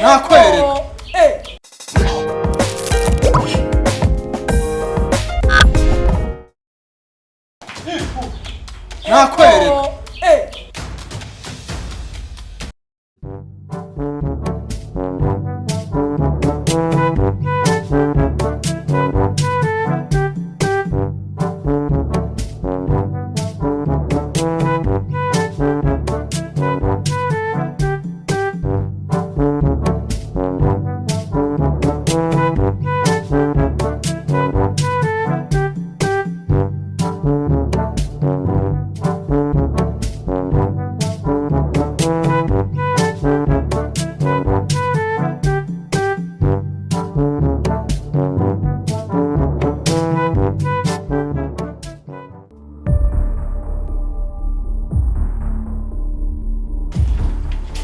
Nakwereka. Nakwereka.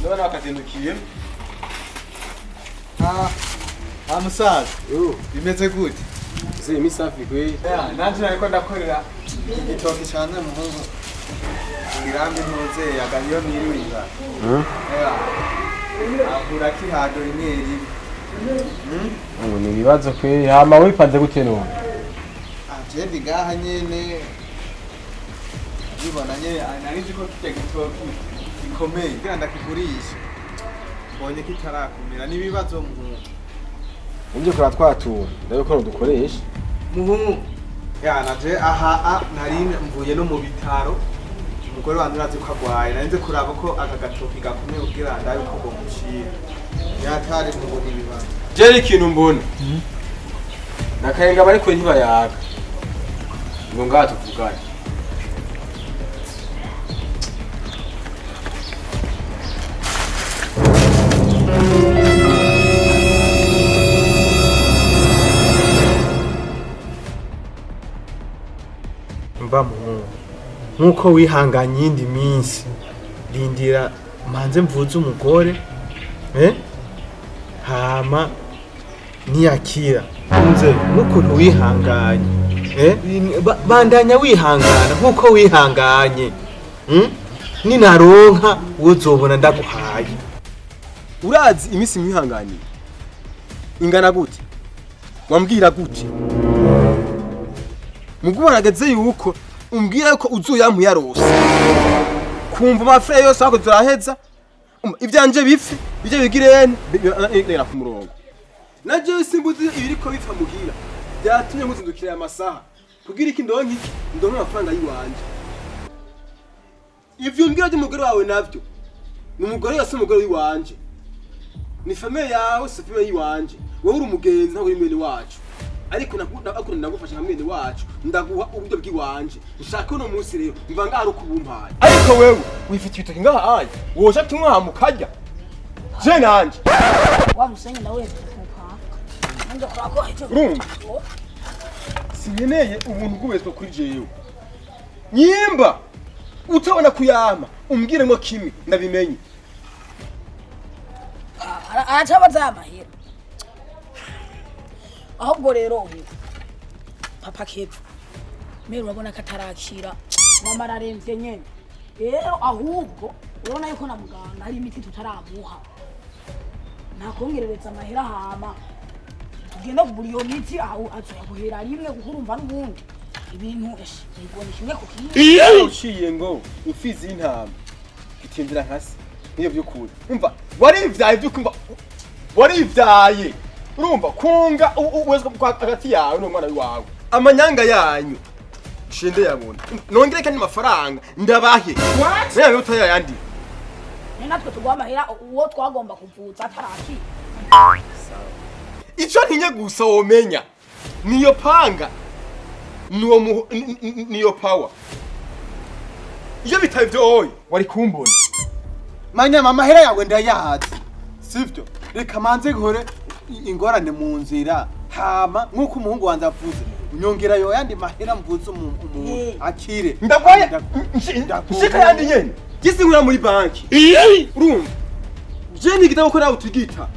Ndabona wakazindukiye. Ah, musaza. Bimeze gute? Zee mi safi kweli. Nanje nariko ndakorera igitoki canje muhungu. Ngirambe ntuze yagariyo mwiriwe inzara. Ahura kihado rimwe rimwe. Ngo ni ibibazo kweli. Hama wipanze gute none? Ah, je ndi ngaha nyene. Ndibona nyene nari nzi ko kirya gitoki gikomeye kugira ndakigurisha. Mbonye kitarakomera n'ibibazo muhungu. Ujye kura twatura. Ndabe ko dukoresha. Muhungu. Ya naje aha a nari mvuye no mu bitaro. Umugore wanje urazi ko agwaye. Nari nze kuraba ko aka gatoki gakomeye kugira ndabe ko bomushira. Yatari mu ibibazo. Je ikintu mbona. Nakayenga bariko ntibayaga. Ngo ngaha tuvugane. Mva muhungu, nk'uko wihanganye iyindi minsi, rindira manze mvuze umugore, eh? Hama niyakira nze n'ukuntu wihanganye, eh? Bandanya wihangana nk'uko wihanganye, Ninaronka wozobona ndaguhaye. Urazi iminsi mwihanganiye ingana gute? Wambwira gute? Mugu barageze yuko umbwira ko uzoyampa yarose. Kumva amafrere yose ako turaheza. Ivyanje bipfe, ivyo bigirene bigera ku murongo. Naje simbuzi ibiriko bipfa muhira. Byatumye nkuzindukira aya masaha. Kugira iki ndonke iki? Ndonke amafaranga yiwanje. Ivyo umbwira by'umugore wawe navyo. Ni umugore yose umugore wiwanje. Ni famille yawe si famille yiwanje. Wowe uri umugenzi ntabwo uri mwene wacu. Ariko nakunda ndagufasha nka mwene wacu, ndaguha uburyo bw'iwanje. Nshaka uno munsi rero mva ngaha ari ukubumpaye. Ariko wewe wifite ibitoki ngaha aya, woja tumwe aha mukarya. Je nanje. Wa musenyi nawe kupa. Nanjye kurako icyo. Urumva? Sinkeneye ubuntu bw'ubeswa kuri jewe. Nyimba utabona kuyama umbwire ngo kimwe ndabimenye. Aracabaza amahera. Ahubwo rero ubu papa Kepfa mbere urabona ko atarakira, mama araremvye nyene. Rero ahubwo urabona yuko na muganga hari imiti tutaramuha, nakongerereza amahera hama tugenda kugura iyo miti, aho azoyaguhera rimwe kuko urumva n'ubundi ibintu yego ni kimwe ku kindi. Uciye ngo imfizi y'intama itindira nkasi niyo by'ukuri. Umva warivyaye by'ukumva warivyaye, urumva kunga uwezwa hagati yawe n'umwana wawe amanyanga yanyu shinde yabona nongere kandi amafaranga ndabahe nawe utayayandi. Ni natwe tuguha amahera uwo twagomba kuvuza atarakira. Ico ntinye gusa womenya niyo panga niyo niyo power iyo bitaba ivyo oye wari kumbona. Manyama amahera yawe ndayazi. Sivyo? Reka manze nkore ingorane mu nzira. Hama nk'uko umuhungu wanje avuze, unyongera yo yandi mahera mvuze umuntu akire. Ndagwaye nshika yandi nyene gisi nkura muri banki. Urumva je nigita ko nawe utigita,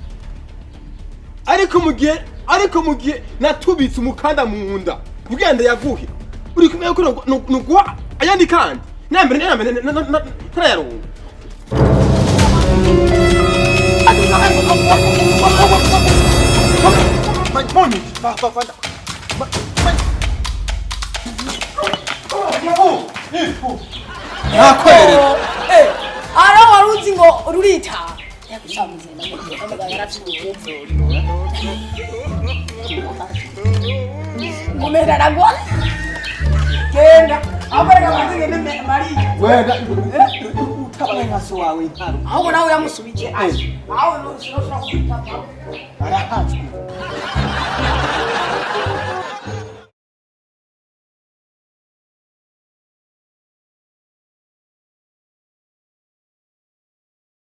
ariko mu gihe Ariko mu gihe natubitse umukanda mu nda kugira ndayaguhe, uri kumwe ko nuguha ayandi kandi nambere nambere ntarayaronka. Nakwerera. Ara wari uzi ngo rurita ngumera aragwa genda abarega mazigende Mariya. Wenda utabaye nka so wawe intaro. Ahubwo nawe yamusubije aje aho ushobora kwitapa. Arahazwe.